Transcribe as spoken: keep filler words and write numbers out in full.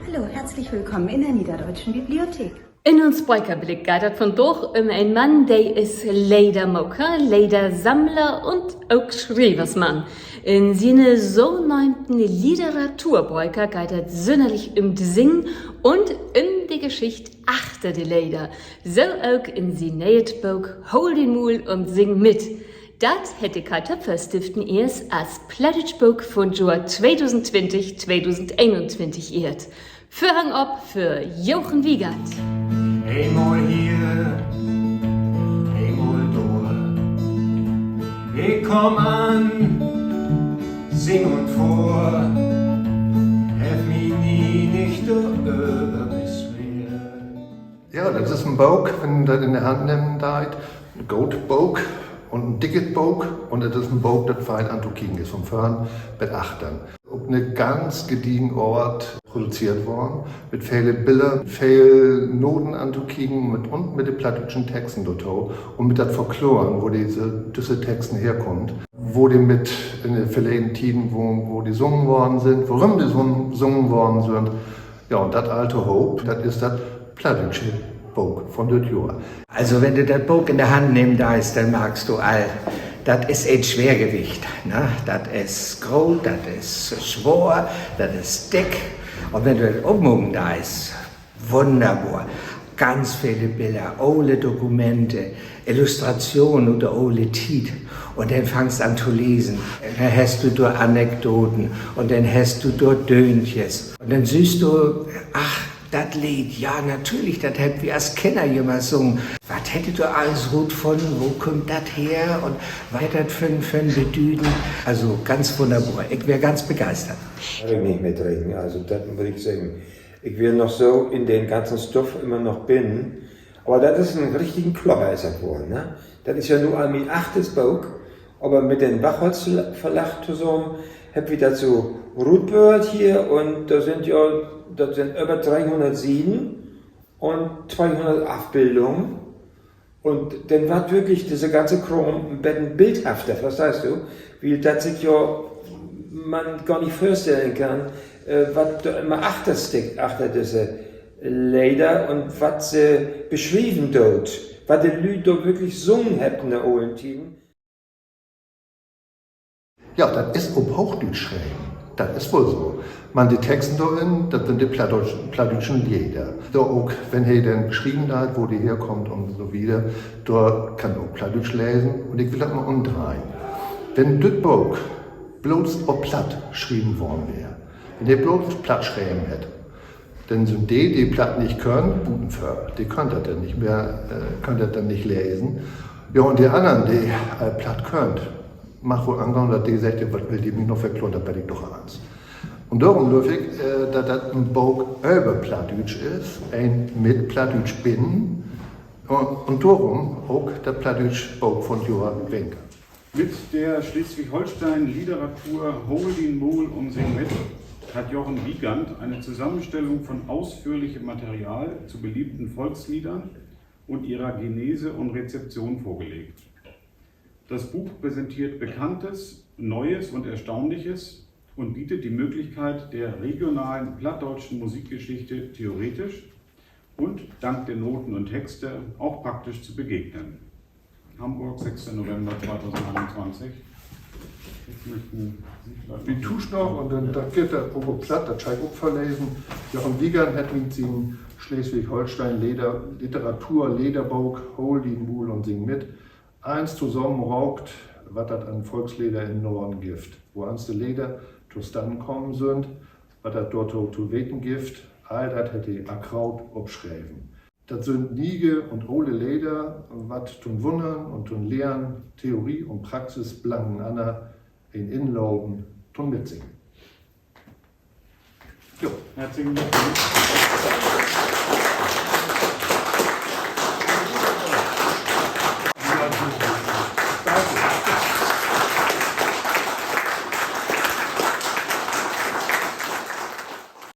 Hallo, herzlich willkommen in der Niederdeutschen Bibliothek. In uns Bökerblick geiht dat vundaag üm en Mann, de is Ledermaker, Ledersammler un ok Schrieversmann. In siene so nöömten Literaturböker geiht dat sünnerlich üm't Singen un üm de Geschicht achter de Leder. So ok in sien nee'et Book Hool dien Muul un sing mit. Dat hett de Carl-Toepfer-Stiftung eerst as plattdüütsch Book vun't Johr tweedusendtwintig, tweedusendeenuntwintig eert. Vörhang op för Jochen Wiegand. Eenmal hier, eenmal dor. Ik kaam an, sing un fohr, heff mi nie nich doröver besweert. Ja, dat is en Book, wenn du dat in de Hand nehmen deist, en groot Book un en dicket Book. Un dat is en Book, dat fein antokieken is, vun vörn bet achtern. Op 'ne ganz gediegen Oort produzeert worrn, mit vele Biller, veel Noten antokieken, mit, un mit de plattdüütschen Texten dorto un mit dat Verkloren, wo disse, düsse Texten herkaamt, wo de mit in de verleden Tieden, wo, wo de sungen worrn sünd, worüm de sung-, sungen worrn sünd. Ja, un dat all tohoop, dat is dat plattdüütsche Book vun düt Johr. Also, wenn du dat Book in de Hand nehmen deist, denn markst du al, dat is en Sweergewicht, ne? Dat is groot, dat is swoor, dat is dick. Un wenn du dat opmaken deist, wunnerbor. Ganz vele Biller, ole Dokumente, Illustrationen ut de ole Tiet. Un denn fangst an to lesen. Denn hest du dor Anekdoten un denn hest du dor Döntjes. Un denn sühst du, ach, dat Leed, ja, natürlich, dat hebbt wi as Kinner jümmer sungen. Wat hett de dor allens rutfunnen? Wo kummt dat her? Un wat hett dat för, för 'n Bedüden? Also, ganz wunnerbor. Ik weer ganz begeistert. Harr ik nich mit rekent, also, dat mutt ik seggen. Ik weer noch so in den ganzen Stoff jümmer noch binnen. Aver dat is en richtigen Klopper, is dat worrn, ne? Dat is ja nu al mien achtet Book, aver mit den Bachholz Verlag tosamen hebbt wi dat so rutböört hier un dor sünd ja, dat sünd över dreehunnert Sieden un tweehunnert Afbildungen. Un denn warrt würklich disse ganze Kraam en beten bildhafter, versteihst du? Wiel dat sik ja man gor nich vörstellen kann, äh, wat dor jümmer achter stickt, achter disse Leder un wat se beschrieven doot, wat de Lüüd dor würklich sungen hebbt in de olen Tieden. Ja, dat is op Hoochdüütsch schreven. Dat is woll so. Man de Texten dorin, dat sünd de plattdüütsch-, plattdüütschen Leder. Dor ok, wenn he denn beschrieven deit, wo de herkaamt un so wieder, dor kann ok Plattdüütsch lesen. Un ik will dat mal ümdreihen. Wenn düt Book blots op Platt schreven worrn weer, wenn he blots Platt schreven hett, denn sünd de, de Platt nich köönt, buten vör. De köönt dat denn nich mehr, äh, köönt dat denn nich lesen. Ja, un de annern, de, äh, Platt köönt, mag woll angahn, dat de seggt: Wat will de mi noch verkloren, dat weet ik doch allens. Un dorüm glööv ik, äh, dat dat en Book över Plattdüütsch is, een mit Plattdüütsch binnen, un, un dorüm ok dat plattdüütsch Book vun't Johr ween kann. Mit der Schleswig-Holstein-Literatur Hool dien Muul un sing mit hat Jochen Wiegand eine Zusammenstellung von ausführlichem Material zu beliebten Volksliedern und ihrer Genese und Rezeption vorgelegt. Das Buch präsentiert Bekanntes, Neues und Erstaunliches und bietet die Möglichkeit, der regionalen plattdeutschen Musikgeschichte theoretisch und dank der Noten und Texte auch praktisch zu begegnen. Hamburg, sechster November zweitausendeinundzwanzig. Jetzt möchten Sie vielleicht noch. Wi tuuscht noch, un denn, dat gifft dat ok op Platt, dat schall ik ok vörlesen. Jochen Wiegand hett mit sien Schleswig-Holstein-Leder-, Literatur-Lederbook Hool dien Muul un sing mit allens tosamenroopt, wat dat an Volksleder in'n Norden gifft, woans de Leder tostannen kamen sünd, wat dat dorto to weten gifft, all dat hett he akkraat opschreven. Dat sünd niege un ole Leder, wat to'n Wunnern un to'n Lehren, Theorie un Praxis blangenanner, een Inladen to'n Mitsingen. Jo. Herzlichen Glückwunsch.